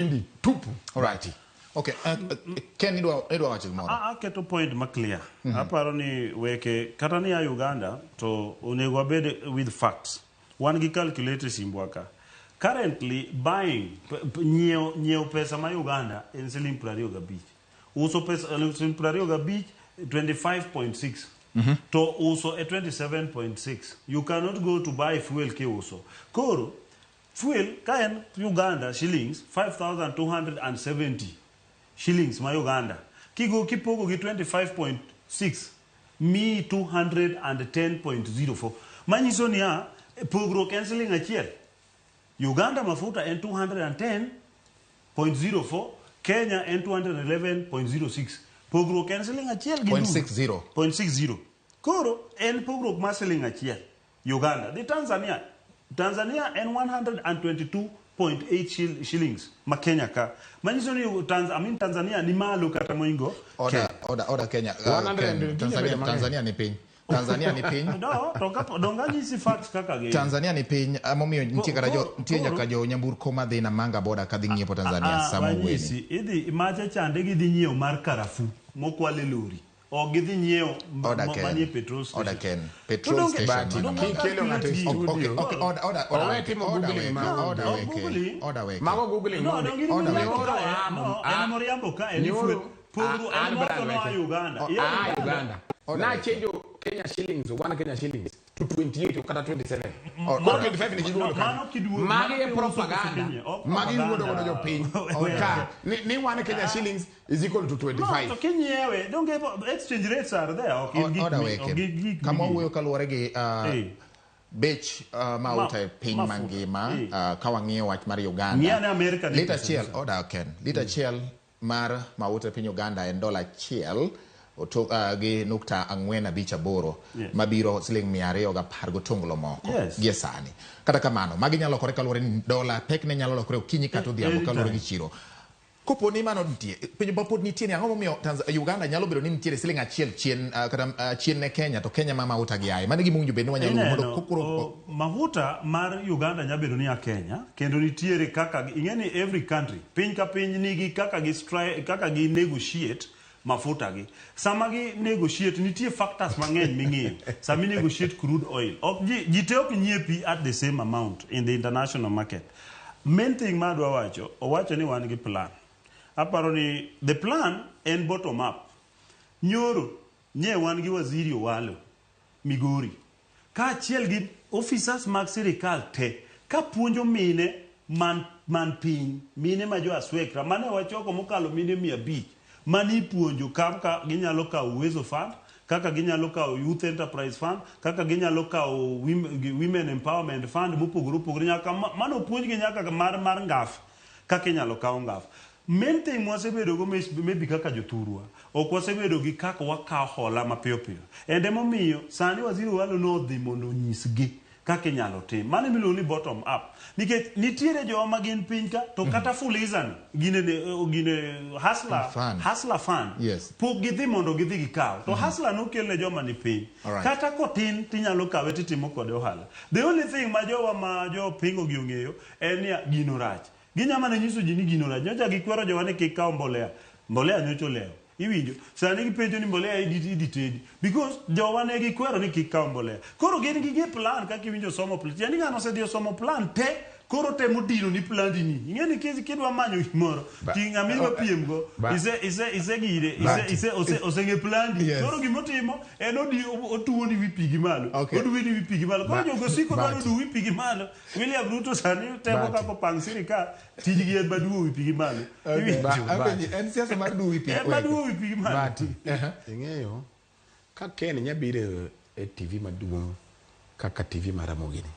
Hindi tupu. Alright. Okay, Ken idwa wacho gimoro. Aketo point ma clear. Aparo ni weke kata ni a Uganda to onego wabed with facts. Wan gi calculator e simbwa ka. Currently buying nyiewo pesa ma Uganda en siling 25. Uso pesa siling 25 25.6. To uso e 27.6. You cannot go to buy fuel kiuso. Koro fuel ka en Uganda shillings 5270 shillings ma Uganda kigo kipogo gi 25.6 mi 210.04, manyiso niya, pogruok en siling 1. Uganda mafuta en 210.04, Kenya en 211.06. Pogruok en siling 1 gi Point nus. 60. 0.60. Koro en pogruok mar siling 1 Uganda dhi Tanzania. Tanzania en 122.8 shillings ma Kenya ka, manyiso ni I mean, Tanzania ni malo kata moingo. Order, order, order Kenya. 122 Ken, Tanzania, bedo mang'eny. Tanzania ni piny. Tanzania ni piny. No, to donga nyisi facts kaka gin. Tanzania ni piny, momiyo nitie kata jo nitie nyaka jo nyamburko madhi Namanga boda kadhi ng'iepo Tanzania sama ugweni. Wanyisi idhi macha chande gidhi nyiewo mar karafuu mokwal e lori, ok gidhi nyiewo Order Ken. manie petrol station. Order Ken. Petrol To station. to mano. donge Kikelo ng'ato e calculate studio. Okay, order, order, order Owe weke, timo order googling weke, ma- order No, weke, googling. order weke. Mago googling. No, mondi. donge gin Order moriambo weke. kae. No, en moriambo kae ni Nyoro. fuel. Pogruok Ah, en an moko brand noa weke. Uganda. Ah, Iya Uganda. Order Na weke. change Kenya shillings, 1 Kenya shillings to 28 kata 27. Order Koro weke. 25 ni No, gigolo kanyo. mano kiduogo- Magi mano e kiuso propaganda. koso Kenya. Ok Magi wuondo godo propaganda. jopiny. Ka ni 1 Kenya shillings is equal to No, 25. to kinyiewe, donge exchange rates are there. Ok gin gik Order ok weke. gin gik Kama mi- wawuoyo kaluwore gi bech mauta e piny mafuta. mangima, ka wang'iyo wach mar Uganda. Ng'i ane Amerika ni Lita pesa achiel, pesa. order Ken. Lita achiel mar mauta e piny Uganda en dola 1 gi .458 mabiro siling 210 gotonglo moko gie sani. Kata kamano, magi nyalo lokore kaluwore ni dola pekne nyalo lokore okinyi kata odhiambo kaluwore gi chiro. Kopo ni mano nitie, penjo ma pod nitie ni ang'o momiyo Uganda nyalo bedo ni nitiere siling 1 chien kata chien ne Kenya, to Kenya ma mauta gi aye. Mano e gima owinjo bed ni wanyalo wuoyo mondo Ineno, kokoro mafuta mar Uganda nyalo bedo ni a Kenya kendo nitiere kaka ing'e ni every country, piny ka piny nigi kaka gi kaka gi negotiate mafuta gi. Sama gi negotiate nitie factors mang'eny ming'iyo. Sama i negotiate crude oil, ok ji te ok nyiepi at the same amount in the international market. Main thing ma adwa wacho, owacho ni wan gi plan. Aparo ni the plan en bottom up. Nyoro nye wan gi waziri Owalo Migori kaachiel gi officers mag sirikal te ka puonjo mine man piny, mine ma jo aswekra mane wachoko mokalo mine 500 mane ipuonjo kaka ginyalo kawo Uwezo Fund, kaka ginyalo kawo Youth Enterprise Fund, kaka ginyalo kawo Women Empowerment Fund mopogore opogore, nyaka mano puonjgi nyaka mar ngaf kaka inyalo kaw ngaf. Main thing mwasebedo go maybe kaka jothurwa, ok wasebedo gi kaka wakawo hola mapiyo piyo. And emomiyo sani waziri Owalo nodhi mondo onyisgi kaka inyalo tim. Mano emiluongo ni bottom up. Nikech nitiere jowa ma gin piny ka, to kata Fuliza ni, gine Hustler, Fund. Hustler Fund, pok gidhi mondo gidhi gikaw. To Hustler nokel ne joma ni piny. Kata kotin tinyalo kawe titimo kode ohala. The only thing ma jowa ma jopingo gi ong'eyo en niya, gino rach. Ginya mana nyiso ji ni gino rach. Nyocha gikwero jowa ni kik kaw mbolea. Mbolea nyocha olewo. Iwinjo? Sani gipenjo ni mbolea idhi tedi. Because jowa ne gikwero ni kik kaw mbolea. Koro gin gi plan kaka iwinjo somo plan. Yani ng'ano osedhi osomo plan te, koro temo dino ni plandi ni. Ing'e ni kidwa manyo gimoro, ti ng'ama idwa piem go, ise gire, ise oseng'e plandi. Koro gimotimo en otuo ni wi pi gi malo. Oduwe ni wi pi gi malo. Koro jogo siko dwaro duwe wi pi gi malo. William Ruto sani temo kaka opang sirikal, tijgi en maduo wi pi gi malo. Iwinjo? En siasa mar duwo wi pi. En maduo wi pi gi malo. Bahati, ing'eyo, ka Ken nya biro e TV maduong' kaka TV mar Ramogi ni.